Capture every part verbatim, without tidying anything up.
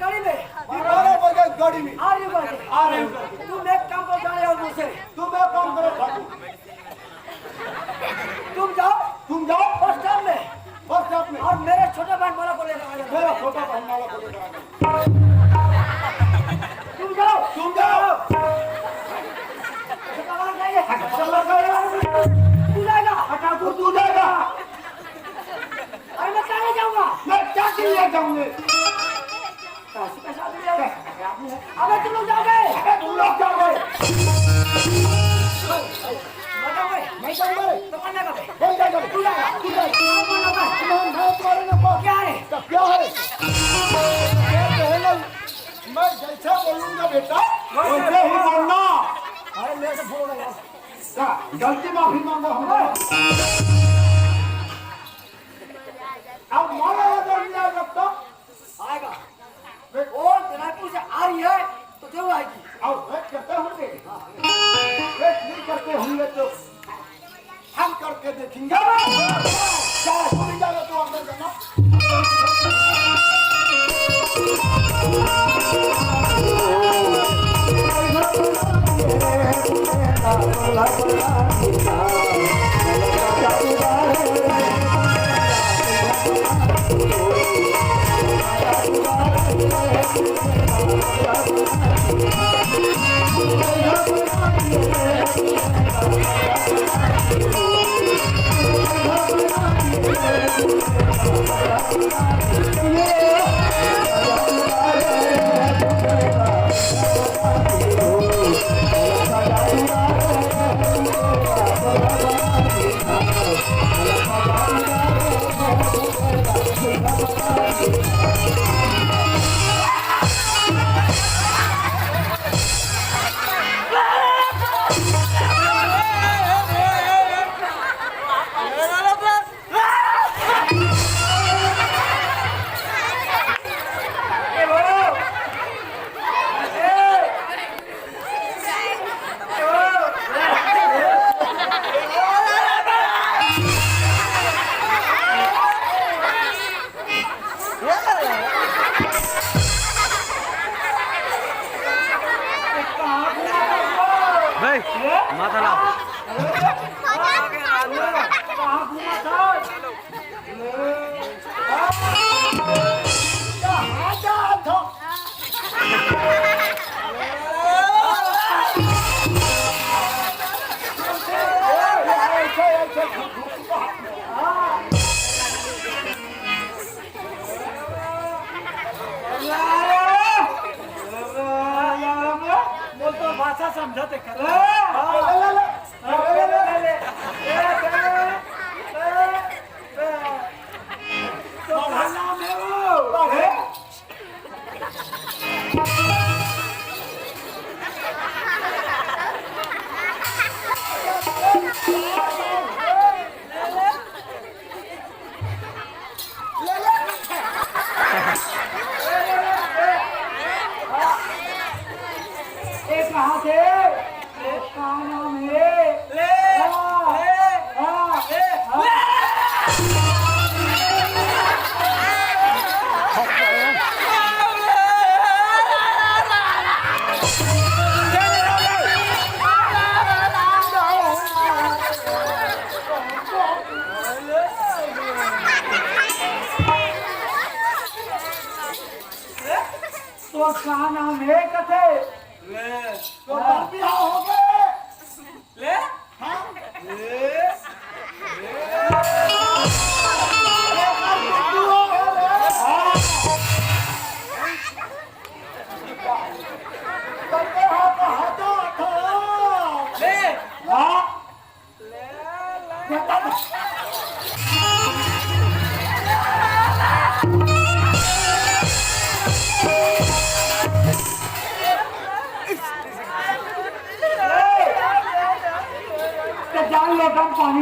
गाड़ी में। बारह बजे गाड़ी में। आ रही हूँ गाड़ी। आ रही हूँ। तुम एक काम करो, जा रहे हो मुझसे। तुम एक काम करो, भागो। तुम जाओ। तुम जाओ। बस स्टॉप में। बस स्टॉप में। और मेरे छोटे बहन माला को लेकर आ जाओ। मेरा छोटा बहन माला को लेकर आ जाओ। तुम जाओ। तुम जाओ। चला गया। तू जाएगा। हटा, तू, तू जाएगा। अरे मैं क्या ले जाऊंगा? मैं क्या के लिए जाऊंगे? पैसे, पैसे आदमी है। अबे तुम लोग जाओगे। अबे तुम लोग जाओगे। मैं जाऊंगा। मैं जाऊंगा। तो कौन जाएगा भाई? कौन जाएगा? तू जाएगा। तू जाएगा। मैं, मैं तुम्हारे ऊपर। क्या है? क्या है? क्या कहना? मैं जैसा बोलूंगा बेटा, वैसे ही बोलना। अरे मेरे से बोलो ना यार। क्या? गलती माफी मांगो हमसे। अब मारा अगर नहीं आएगा तो? आएगा। वो रायपुर से आ रही है तो जरूर आएगी। और वेट करते होंगे। वेट नहीं करते होंगे तो हम करके देखेंगे। जा, तुम ही जाओ, तो अंदर जाना। भाई, माता ला। बोल तो भाषा समझा ते कर। तो भाषा में वो। एक हाथ है, एक कान है। ले, हाँ, ले, हाँ, ले, हाँ। तोर का नाम हे कथे? ले। तो बाप बिहाव हो गए। ले। हाँ। ले। ले। हाँ। तो जान लो, कम पानी।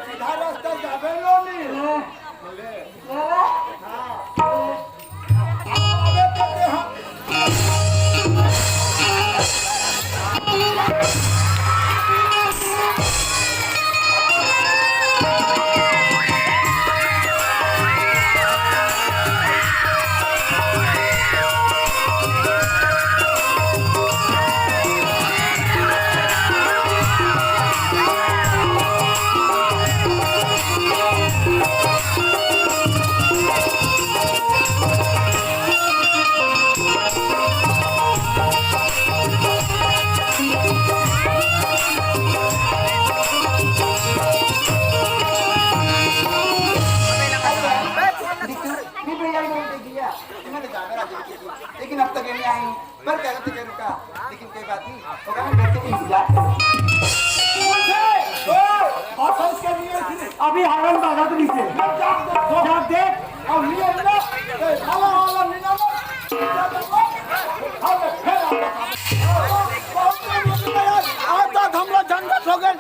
सीधा रास्ता जाबे लो नी। लेकिन अब तक ये नहीं आई। पर क्या करते करूँ का? लेकिन कोई बात नहीं, होगा, हम घर के इंतजार करें। अभी हरन बाधा तो नीचे। जब देख, जब देख। अब ये ना, ए, वाला, वाला, मीना, हम फिर आता था। आज तक हम लोग झंझट हो गए।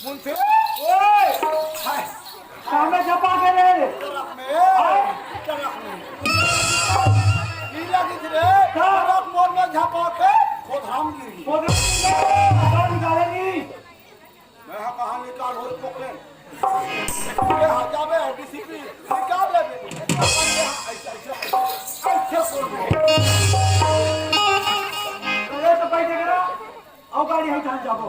मुंशी। ओए! हाय। सामने झपा के रे। तरफ में। हाय। तरफ में। ई लगित रे। का? तरफ मोर में झपा के खोधराम गिरी। खोधराम गिरी। बाहर निकाले नी। मैं हा कहाँ निकाल हो पकड़े। ये हा जाबे है डीसीपी। निकाल ले बे। ऐसा, ऐसा, ऐसा, ऐसा बोल रहे। अरे तो भाई देख रहा। अउ गाड़ी हम जान जाबो।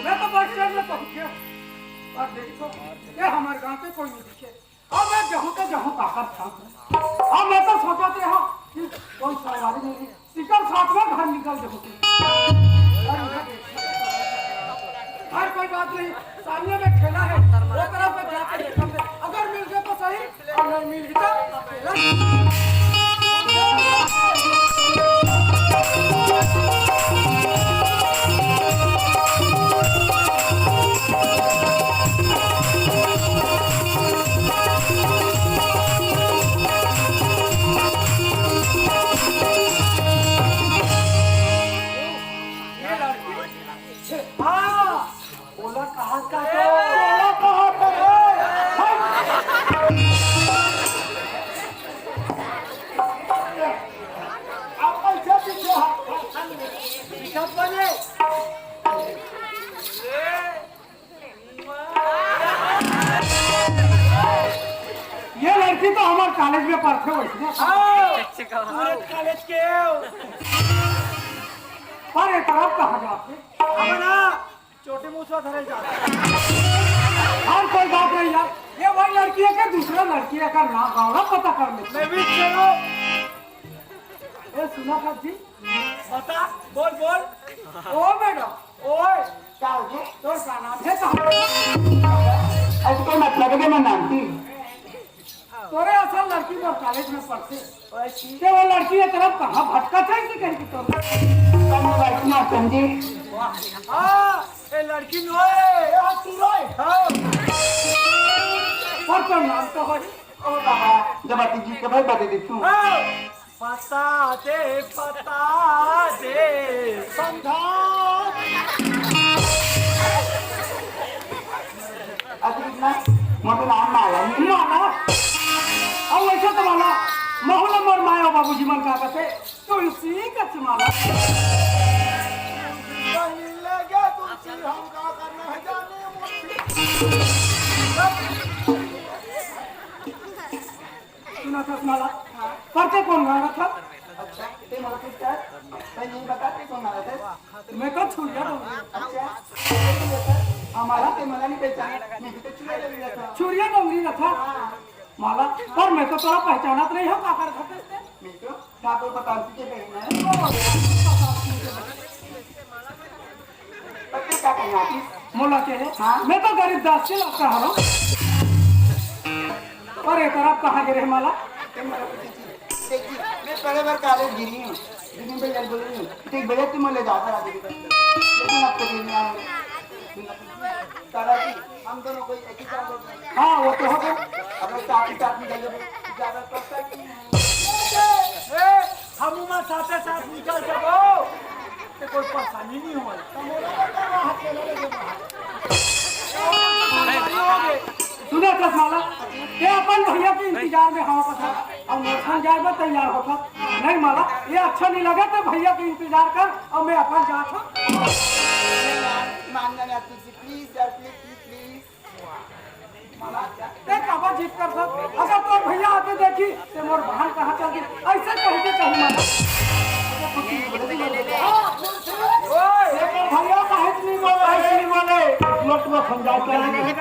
मैं तो बस स्टैंड में पहुंच गया। और देखो, ये हमारे गांव पे कोई नहीं दिखे। अब मैं जहूं तो जहूं काकर था। अब मैं तो सोचा थे, हाँ, कि कोई सवारी नहीं, टिकट साथ में घर निकल जाऊंगी। हर कोई बात नहीं, सामने में ठेला है, वो तरफ में जाके देखते हैं। अगर मिल गए तो सही, अगर नहीं मिल गए तो ये लड़की, हाँ, ओला कहा का तो? ओला कहा का रे? आप कैसे पीछे हाथ? पीछे बने। ये लड़की तो हमारे कॉलेज में पढ़ते हुए थी ना। हाँ, पूरे कॉलेज के हो। पर ये तरफ कहाँ जाते? हमारा चोटी मूछवा धरे जाते। और कोई बात नहीं यार, ये वही लड़की है कि दूसरा लड़की है का नाम गाँव पता कर ले। मैं भी चलो। ए, सुना था जी? बता, बोल, बोल। ओ मैडम, ओए, का हो गया? तोर का नाम है, कहाँ? अरे, कोई मतलब है कि मैं नाम थी? तोरे असल लड़की मोर कॉलेज में पढ़थे। ते वो लड़की ये तरफ कहाँ भटकत है, इसे कहीं की तोर? कम लड़की ना समझे। हाँ, ये लड़की नो है। ये हाथ तू रो है। हाँ। पर तोर नाम तो है। ओ बाबा, जब आती जी के भाई बता दे तू। हाँ। पता दे, पता दे। समझा। अभी इतना मोटे नाम माला नहीं। माला? अब वैसे तो माला, महू ल मोर माय अउ बाबूजी मन का कथे, तुलसी कच माला। बहिनी लगे तुलसी, हम का करना है जाने। सुना था माला? हाँ। पर ते कोन मांगत हस? अच्छा, ते मोला पूछत हस? ते ये बता, ते कोन मांगत हस? मैं तो छुरिया डोंगरी। अच्छा, हमारा ते मला नहीं पहचान, मैं भी तो छुरिया डोंगरी था। छुरिया डोंगरी था? हाँ। माला, पर मैं तो तोला पहचानत नहीं हूँ, का कर सकते? मैं तो ठाकुर प्रताप सिंह के बहन है। पत्नी का कहना थी? मोला के है? हाँ। मैं तो गरीब दास के लड़का हूँ। पर ये तरफ कहाँ गिरे माला? देखी, मैं पहले बार कॉलेज गिरी हूँ। लेकिन भैया बोली हूँ, ठीक भैया, तुम ले जाओ, करा दीजिए। लेकिन अब तो दिन में आए। दादा जी, हम दोनों कोई एक ही काम करते हैं। हाँ, वो तो हो गया। अगर साथ ही साथ निकल जाए, ज्यादा पड़ता ही नहीं है। ए, हम उमा साथे साथ निकल जाबो, ते कोई परेशानी नहीं होय। सुना था माला, ये अपन भैया के इंतजार में हवा पता, अब मोसन जाए बर तैयार होता। नहीं माला, ये अच्छा नहीं लगा तो भैया के इंतजार कर, अब मैं अपन जात हूँ। मान जाना तुझसे, please sir, please, please, please। ते काबर जिद कर सक? अगर तोर भैया आके देखी, ते मोर बहन कहाँ चल गई? ऐसे कह के कहीं माना। ओए, ये तो भैया काहे नहीं बोले, काहे नहीं बोले? लोटुआ समझा के नहीं।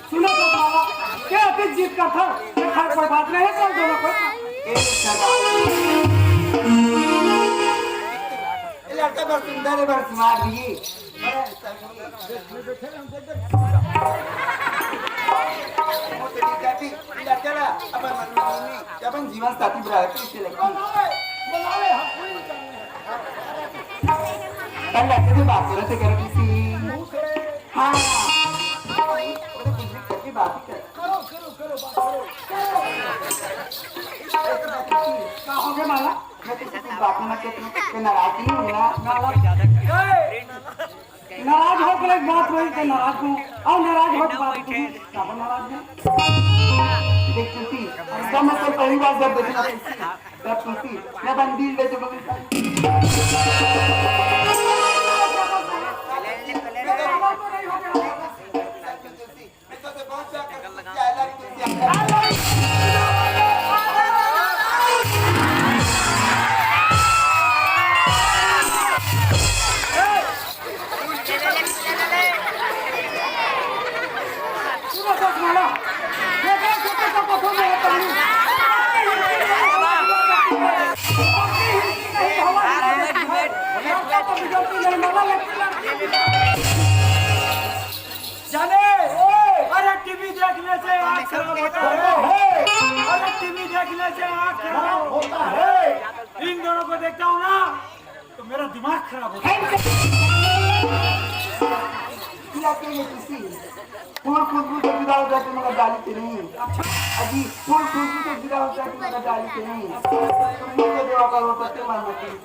सुनो तो बाबा, क्या अति जिद कर था? ये घर पर बात नहीं है, चल दोनों को। ये लड़का बड़ सुंदर है, बड़ smart भी। अपन जीवन साथी बना रखे इससे लड़की। अपन लड़के से बात करो, से करो किसी। हाँ। वो तो कुछ भी करके बात ही कर। करो, करो, करो, बात करो। का हो गया माला? मैं किसी की बात में ना कहती हूँ, मैं नाराज नहीं हूँ ना। नाराज हो के एक बात हुई तो नाराज हूँ, और नाराज हो के बात हुई, क्या नाराज हूँ? देख तुलसी, जब मैं तेरे पहली बार जब देखी ना तुलसी, तब तुलसी, मैं बंदी ले चुका हूँ। जाने, अरे टीवी देखने से आँख खराब होता है। अरे टीवी देखने से आँख खराब होता है। इन दोनों को देखता हूँ ना, तो मेरा दिमाग खराब होता है। पूरा के ये किसी फूल खुशबू से जुदा हो जाके मगर डाली के नहीं। अजी, फूल खुशबू से जुदा हो जाके मगर डाली के नहीं। तुम मुझे देवा करो, सत्य मानना चाहिए।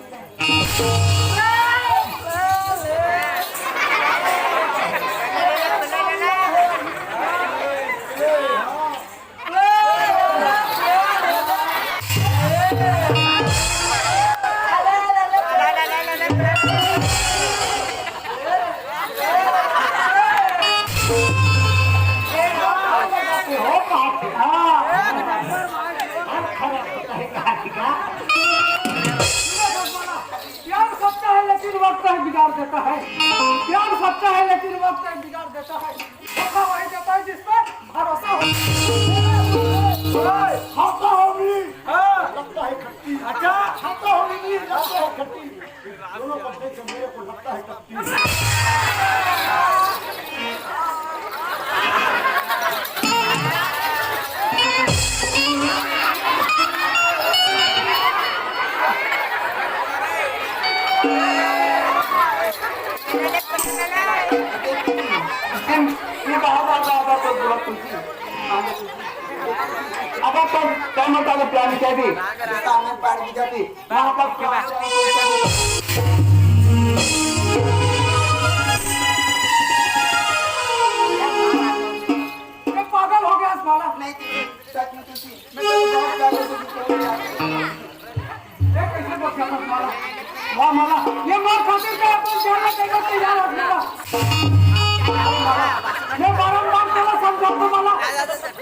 प्यार सच्चा है, लेकिन वक्त ही बिगाड़ देता है। प्यार सच्चा है, लेकिन वक्त ही बिगाड़ देता है। धोखा वही देता है जिस पर भरोसा हो। ओए, खाता हो भी, हाँ। लगता है खट्टी। अच्छा। खाता हो भी, लगता है खट्टी। दोनों पक्षों से मेरे को लगता है कत्ती। ये बात, बात, बात, बात, बात, बात, बात, अब आप टाइम, टाइम बता दो, प्यारी कैदी। सामने पार की जाती। वहाँ पर क्या? ये पागल हो गया है माला। नहीं, सच में तुझे, मैं तो बहुत प्यारे से दिख रही हूँ। ये कैसे बच गया था माला? वाह माला, ये मार खातिर का अपन जान देने तैयार हो गया। ये बारंबार तेरा समझौता माला।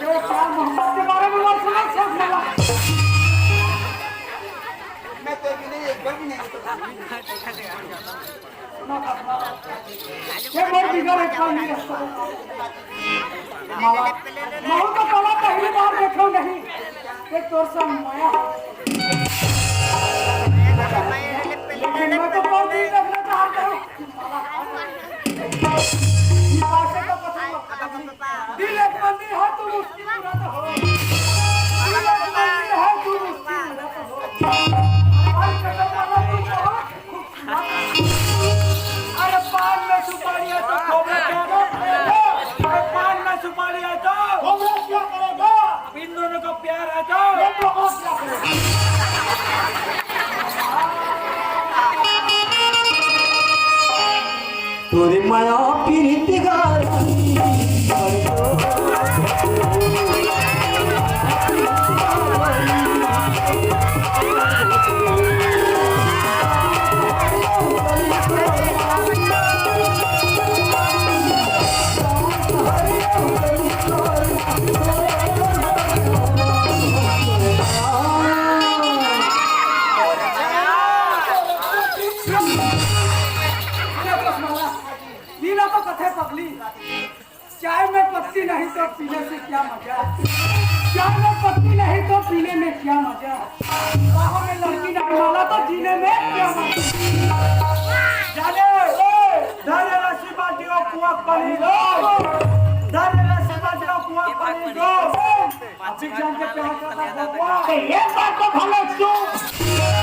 ये प्यार मोहब्बत के बारे में मत सुना, सोच माला। मैं तेरे लिए एक बार भी नहीं सोचा। ये मोर बिगर एक पल नहीं रह सकता। माला, महू तो कला पहली बार देखो नहीं। ये तोर संग माया हो। लेकिन मैं तो बहुत दिन देखना चाहता हूँ। ये बातें तो पता नहीं। दिल एक मंदिर है, तू मुस्कुराता हो। दिल एक मंदिर है, तू मुस्कुराता हो। और कसम वाला तू बहुत खूबसूरत है। अरे पान में सुपारी है तो खोबरा क्या रे? अरे पान में सुपारी है तो खोबरा क्या करेगा? अब इन दोनों का प्यार है तो ये तो और क्या करेगा? तोरे माया पीरित गारी। लीला तो कथे पगली, चाय में पत्ती नहीं तो पीने से क्या मजा? चाय में पत्ती नहीं तो पीने में क्या मजा? बाहों में लड़की नहीं माला तो जीने में क्या मजा? जाने, ए, धरे रस्सी बाल्टी को कुआं पानी दो। धरे रस्सी बाल्टी को कुआं पानी दो। अभी जान के प्यार करता बबुआ। तो ये बात तो भले चुप।